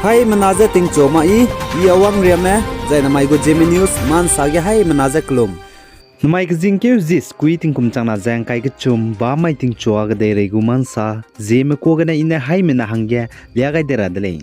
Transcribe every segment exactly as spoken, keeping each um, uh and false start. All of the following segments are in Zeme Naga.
Haimena je tingchu ma i, i Awang Riame, zai namai gu Zeme News, mansa ge haimena je kelum. Namai kezingkeu zi sekui tingkum changna ze ngkai kechum, bamai tingchua kedeirei gu mansa, Zeme kuâ gene i ne haimena hangge lia gai de ra de lei.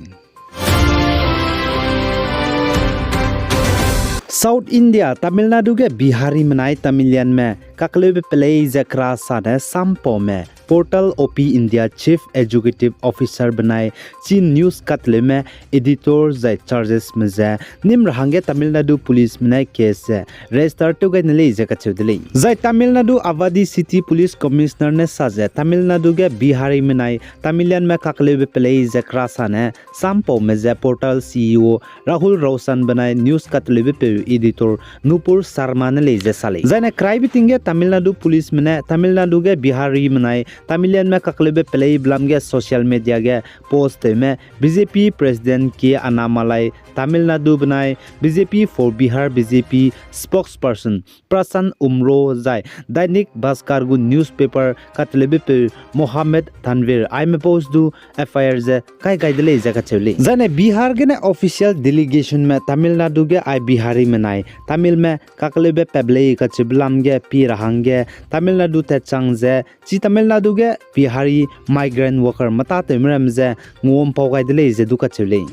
South India, Tamil Nadu ge Bihari menai Tamilianme kakleube pelei ze kerasane sampaume Portal O P India Chief Executive Officer benai chi news kateleume editor zai charges me ze nim ra hangge Tamil Nadu Police me ne case ze register tew gai ne lei ze kacheu de lei. Zai Tamil Nadu Avadi City Police Commissioner ne sa ze Tamil Nadu ge Bihari menai Tamilianme kakleube pelei ze kerasane sampaume ze Portal C E O Rahul Roshan benai news kateleube peu editor Nupur Sharma ne lei ze sa lei. Zaine keraibe ting ge Tamil Nadu Police me ne Tamil Nadu ge Bihari menai Tamilianme kakleube pelei belam ge social media ge post tewme B J P President K Annamalai, Tamil Nadu benai B J P for Bihar B J P spokesperson Prashant Umrao zai Dainik Bhaskar gu newspaper kateleube peu Mohammed Tanvir aime post du F I R ze kai gai de lei ze kacheu lei. Zaine Bihar gene official delegation me Tamil Nadu ge ai Bihari menai Tamilme kakleube pebelei kacheube lam ge pi ra hangge Tamil Nadu tatchang ze chi Tamil Nadu ge Bihari migrant worker meta tewme ram ze nguampau gai de lei ze du kacheu lei.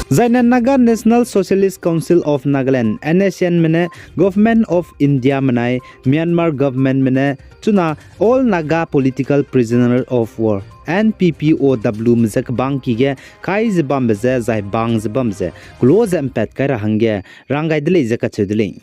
Zaine Naga National Socialist Council of Nagaland, N S C N me ne Government of India menai Myanmar government me ne chuna All Naga Political Prisoner of War, N P P O W me ze kebangki ge kai ze bambe ze zai bang ze bam ze kelo ze mpat kai ra hangge rang gai de lei ze kacheu de lei.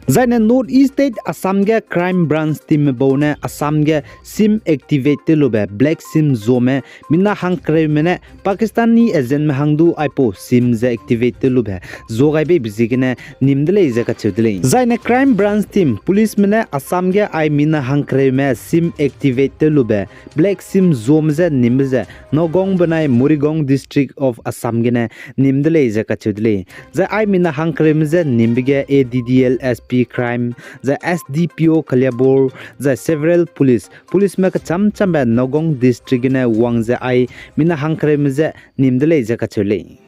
Zaine North East State Assam ge Crime Branch team me bau ne Assam ge sim activate tew lube black sim zuame mina hangkereume ne Pakistani agent me hang du aipau sim ze activate tew lube zua gai beibe ziegene nim de lei ze kacheu de lei. Zaine Crime Branch team police me ne Assam ge ai mina hangkereume sim activate tew lube black sim zuame ze nimbe ze Nagaon benai Morigaon District of Assam gene nim de lei ze kacheu de lei. Zai ai mina hangkereume je nimbe ge A D D L S P Crime, zai S D P O Kaliabor, zai several police, policeme kecham chambe Nagaon District gene wang ze ai mina hangkereume je nim de lei ze kacheu lei.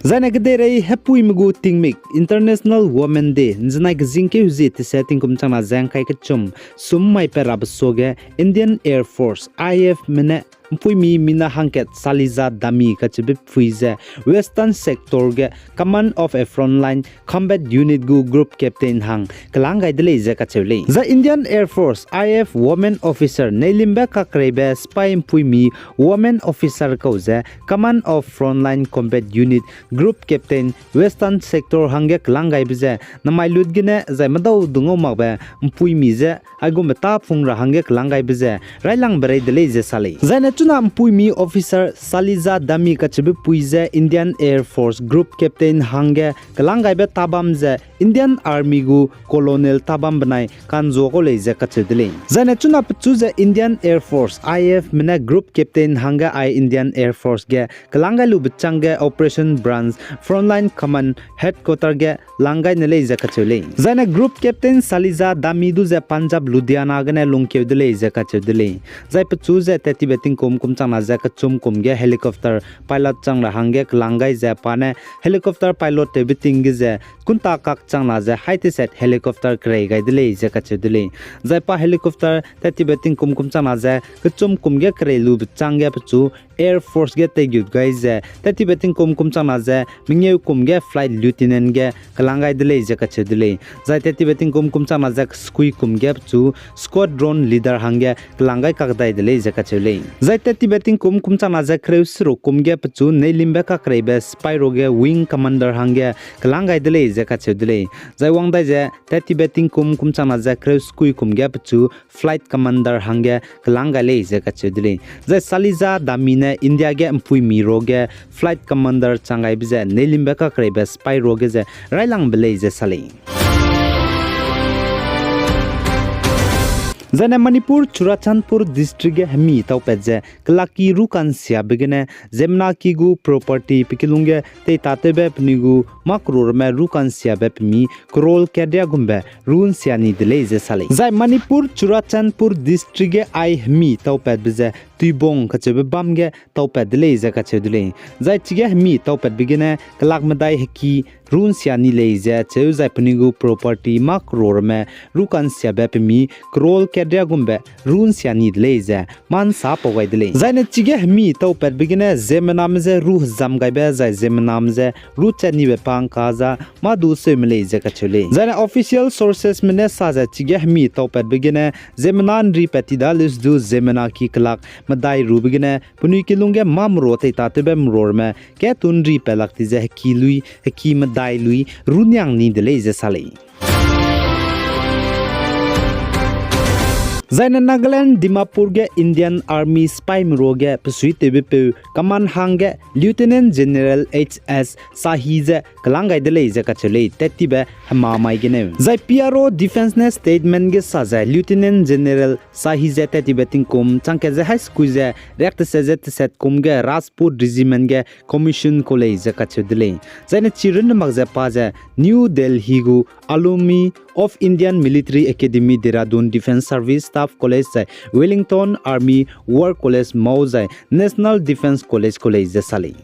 Zaine kedeirei hepuime gu tingmik International Women Day, nzenai kezingkeu zie tese tingkum changna ze ngkai kechum, sum mai pe rabe suage Indian Air Force, I A F me ne mpuimi mina hangkat Saliza Dami kacheube pui ze Western Sector ge Command of a Frontline Combat Unit gu Group Captain hang kelang gai de lei ze kacheu lei. Zai Indian Air Force, I A F Women Officer neilimbe kakreibe sipai mpuimi Women Officer kau ze Command of Frontline Combat Unit Group Captain Western Sector hangge kelang gaibe ze namai lut gene zai medau dungau makbe mpuimi ze aigumbe tâ phung ra hangge kelang gaibe ze railangbe rei de lei ze sa lei. Zaine chuna mpuimi officer Saliza Dami kacheube pui ze Indian Air Force Group Captain hangge kelang gaibe tâ bam ze Indian Army gu Colonel tâ bam benai kanzua kau lei ze kacheu de lei. Zaine chuna pechu ze Indian Air Force, I A F me ne Group Captain hangge ai Indian Air Force ge kelang gai lube changge Operation Branch Frontline Command Headquarter ge lang gai ne lei ze kacheu lei. Zaine Group Captain Saliza Dami du ze Punjab Ludhiana gene lungkeu de lei ze kacheu de lei. Zai pechu ze tettibe tingkum kum changna ze kechum kum ge helicopter pilot chang ra hangge kelang gai ze pa ne helicopter pilot tewbe ting ge ze kunta kak changna ze haiteset helicopter kerei gai de lei ze kacheu de lei. Zai pa helicopter tettibe tingkum kum changna ze kechum kum ge kerei lube changge pechu Air Force ge teigut gai ze tettibe tingkum kum changna ze mengeu kum ge Flight Lieutenant ge kelang gai de lei ze kacheu de lei. Zai tettibe tingkum kum changna ze kesekui kum ge pechu Squadron Leader hangge kelang gai kakdai de lei ze kacheu lei. Zai tettibe tingkum kum changna ze kereu seruk kum ge pechu neilimbe kakreibe sipai ruage Wing Commander hangge kelang gai de lei ze kacheu de lei. Zai wang dai ze tettibe tingkum kum changna ze kereu sekui kum ge pechu Flight Commander hangge kelang gai lei ze kacheu de lei. Zai Saliza Dami ne India ge mpuimi ruage Flight Commander chang gaibe ze neilimbe kakreibe sipai ruage ze railangbe lei ze sa lei. Zaine Manipur Churachandpur District ge hemi taupat ze kelakki ru ka'nsiabe gene ziemmena ki gu property pe kilung ge teitatewbe penui gu mâ croreme ru ka'nsiabe pemi crore keriagumbe ru ’nsia ni de lei ze sa lei. Zai Manipur Churachandpur District ge ai hemi taupatbe ze Tuibong kacheube bâm ge taupat de lei ze kacheu de lei. Zai chige hemi taupatbe gene kelak medai heki ru ’nsia ni lei ze cheu zai penui gu property mâ croreme ru ka'nsiabe pemi crore keriagumbe ru ’nsia ni de lei ze mâ ’nsa pau gai de lei. Zaine chige hemi taupatbe gene ziemmename je ru hezam gaibe zai ziemmename je ru chat nibe pa ’ngka za mâ du seume lei ze kacheu lei. Zaine official sourcesme ne sa ze chige hemi taupatbe gene ziemmena ’nri pat ti da leuse du ziemmena ki kelak medai rube gene penui kilung ge mâ merua teitatewbe meroreme kat tu ’nri pat lak ti ze heki lui, heki medai lui ru niang ni de lei ze sa lei. Zaine Nagaland Dimapur ge Indian Army sipaîme ruage pesuitewbepeu command hangge Lieutenant General H S Sahi ze kelang gai de lei ze kacheu lei, tat tibe hema mai gene. Zai P R O Defence ne statement ge sa ze Lieutenant General Sahi ze tat tibe tingkum chang kat ze hai sekui ze riak teset ze teset kum ge Rajput Regiment ge commission kau lei ze kacheu de lei. Zaine chi runne mak ze pa ze New Delhi gu Alumni of Indian Military Academy Dehradun Defence Service Staff College zai Wellington Army War College mau zai National Defence College kau lei ze sa lei.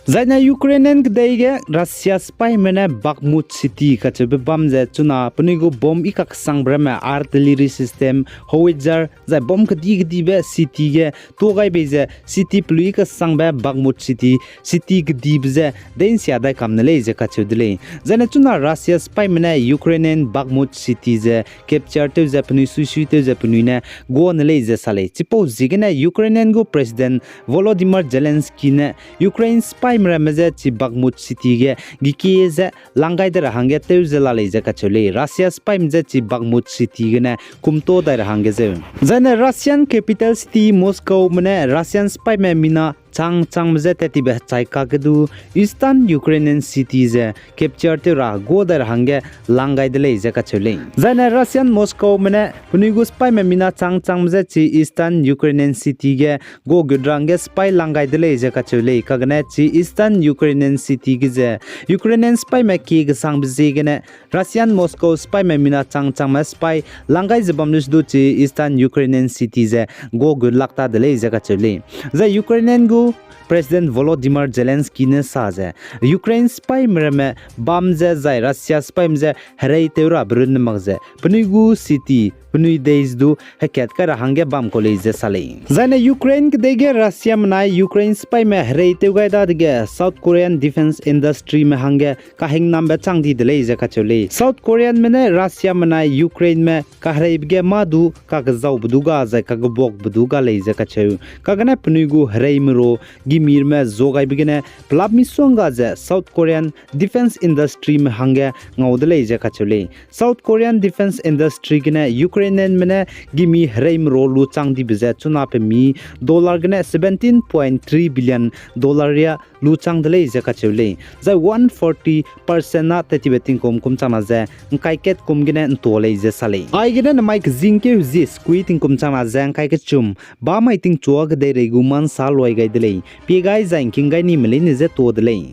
Zaine Ukrainian kedei ge Russia sipaîme ne Bakhmut city kacheube bam ze chuna penui gu bomb i kaksangbe ramme artillery system, howitzer, zai bomb kedi kedibe city ge tuâ gai bei ze city pelui i kasangbe Bakhmut city, city kedibe je deinsia dai kam ne lei ze kacheu de lei. Zaine chuna Russia sipaîme ne Ukrainian Bakhmut city ze capture tew ze penui suisui tew ze penui ne gua ne lei ze sa lei. Chipau ziegene Ukrainian gu President Volodymyr Zelensky ne Ukraine sipaîme ramme je chi Bakhmut city ge gekie ze lang gai de ra hangge tew ze la lei ze kacheu lei. Russia sipaîme je chi Bakhmut city gene kumtuâ dai ra hangge zeu. Zaine Russian capital city Moscowme ne Russian sipaîme mina chang changme je tat tibe hechai kakge du Eastern Ukrainian city ze capture tew ra gua dai ra hangge lang gai de lei ze kacheu lei. Zaine Russian Moscowme ne penui gu sipaîme mina chang changme je chi Eastern Ukrainian city ge gua gut ra hangge sipai lang gai de lei ze kacheu lei. Kagene chi Eastern Ukrainian city ge ze Ukrainian sipaîme kie kesangbe ziegene Russian Moscow sipaîme mina chang changme sipai lang gai ze bam leuse du chi Eastern Ukrainian city ze gua gut lak ta de lei ze kacheu lei. Zai Ukrainian gu President Volodymyr Zelensky ne sa ze Ukraine sipaîme ramme bam ze zai Russia sipaîme je herei tew rabe runne mak ze penui gu city, penui dei ze du hekat kai ra hangge bam kau lei ze sa lei. Zaine Ukraine kedei ge Russiamenai Ukraine sipaîme herei tew gai dadege South Korean defence industryme hangge kahingnambe chang di de lei ze kacheu lei. South Koreanme ne Russiamenai Ukraineme kahereibe ge mâ du kakezaube du ga zai kakebuakbe du ga lei ze kacheu. Kagene penui gu hereime ru gimi ramme zuagaibe gene pelap misongga ze South Korean defence industryme hangge ngau de lei ze kacheu lei. South Korean defence industry gene Ukrainianme ne gimi hereime ru lu chang dibe ze chuna pemi dollar gene seventeen point three billion dollar ria lu chang de lei ze kacheu lei. Zai one forty percent na tat tibe tingkum kum changna ze ngkai kat kum gene ntua lei ze sa lei. Aigene nemai kezingkeu zi sekui tingkum changna ze ngkai kechum bamai tingchua kedeirei gu mâ ’nsa luai gai de lei. Pie gai zai ngking gai nime leine je tuâ de lei.